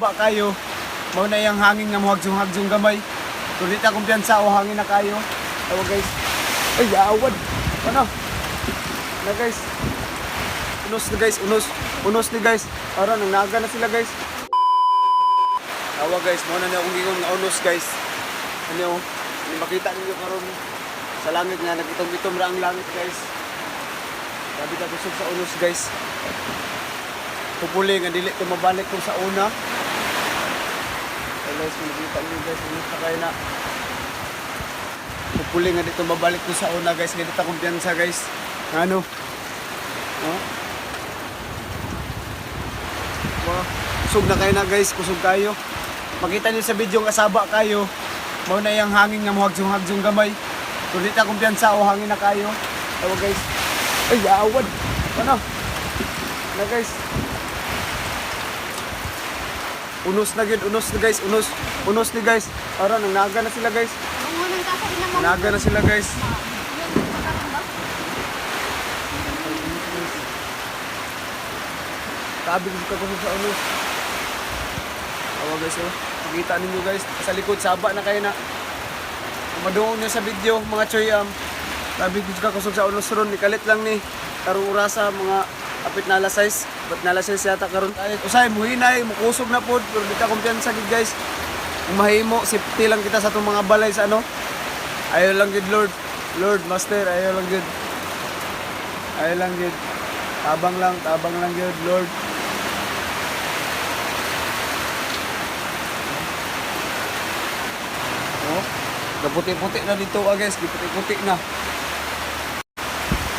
Ba kayo, mao na iyang hangin nga muhagsong-hagsong gamay. Kung di ta kumpiyansa o hangin na kayo. Tawa, guys. Ay, awad. Ano? Na, guys. Unos na, guys, unos. Unos ni, guys. Ara, nang naga na sila, guys. Tawa, guys, mao na niya akong gingon nga unos, guys. Ano? Hindi makita ninyo karon sa langit nga nag-itom-itom ra ang langit, guys. Sabi ka kusog sa unos, guys. Pupuli nga dili to mabalik kung sa una. Hey guys, kung nakita niyo, guys, unos na kayo na. Pupuli nga dito mabalik ko sa una, guys, nga dito kumpiyansa, guys. Ano? No? Wow. Kusog na kayo na, guys, kusog kayo. Makita niyo sa video nga saba kayo. Mao na iyang hangin nga muhagsong-hagsong gamay. Kung di ta kumpiyansa o hangin na kayo. Tawa, guys. Ay, awad. Ano? Na, guys. Unos na gyud, unos na, guys, unos. Unos ni, guys. Ara nang naga na sila, guys. Naga na sila, guys. Tabi ko sa unos. Awa, guys, oh. Makita ninyo, guys, sa likod saba na kayo na. Madungog niyo sa video, mga choy am. Tabi ko kusog sa unos ron, nikalit lang ni karong orasa, mga apit na alas 6. But na alas 6 yata karon. Ay, usay muhinay, mukusog na pod, pero di ta kumpiyansa gid, guys. Kung mahimo, safety lang kita sa atong mga balay sa ano. Ayaw lang gid, Lord. Lord, Master, ayaw lang gid. Ayaw lang gid. Tabang lang gid, Lord. Oh, kaputi-puti na dito, ah, guys, giputi-puti na.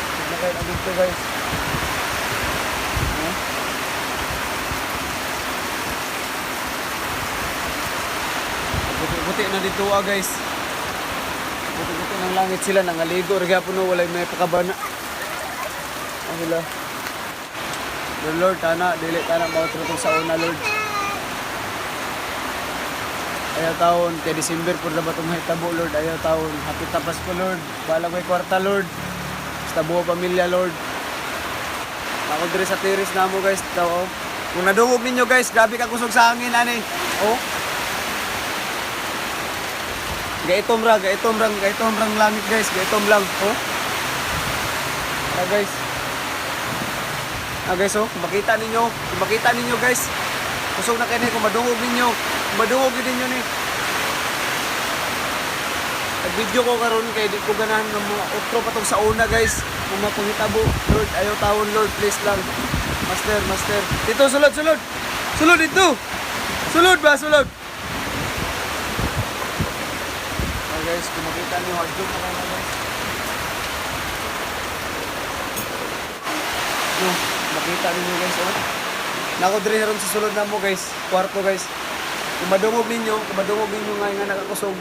Tignan kayo na dito, guys. Oh. Puti-puti na dito, ah, guys. Puti-puti ng langit sila, nangaligo ra gyapon, no, walay may pakabana. Ang sila. Lord, Lord, tana, dili tana mautro tong sa una, Lord. Ayaw taon, kay December po na ba itong mahitabo, Lord? Ayaw taon. Happy ta Pasko, Lord. Bahala ko'y kwarta, Lord. Basta buo pamilya, Lord. Ako diri sa tiris na mo, guys. Daw, oh. Kung nadungog ninyo, guys, grabe ka kusog sa hangin, ani. Oh. Gaitom ra, gaitom rang, gaitom rang langit, guys. Gaitom lang, oh. Ah, guys. Ah, guys, oh. Kung makita ninyo, kung makita ninyo, guys. Kusog na kini kung madungog ninyo. Kung madungog yun ninyo ni. Nag-video ko karon kay di ko ganahan ng mga outro pa tong sa una, guys. Kung mapangitabo, Lord, ayaw tawon, Lord, please lang. Master, Master. Dito, sulod, sulod. Sulod dito. Sulod ba, sulod. Ah, guys, kung makita niyo, hardjoke na kayo na, guys. No, makita ninyo, guys, oh. Nako diri ron sa sulod na mo, guys, kwarto, guys. Kung madungog ninyo nga nga nakakusog.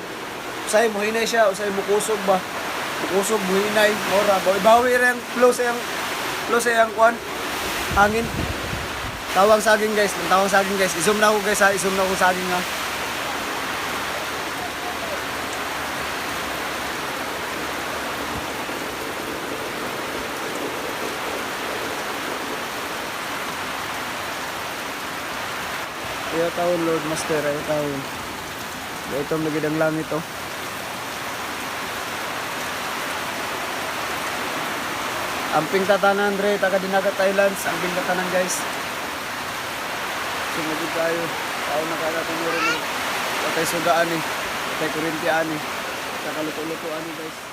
Usay mo hinay siya, usay mo kusog ba. Kusog mo hinay, mora bawi bawi ra ang flow sa iyang kwan. Hangin. Tawang saging, guys, tawang saging, guys. I-zoom na ako, guys, ha, i-zoom na ako saging, ha. Ayaw taon, Lord Master, ayaw taon. Ito lagi ang langit, oh. Amping tatanan, Dre, taga Dinagat Islands, amping tatanan, guys. Sumugod tayo. Tao na kaya tumuro ng patay sugaan eh. Patay kurintian eh. Kakaluto-lutoan eh, guys.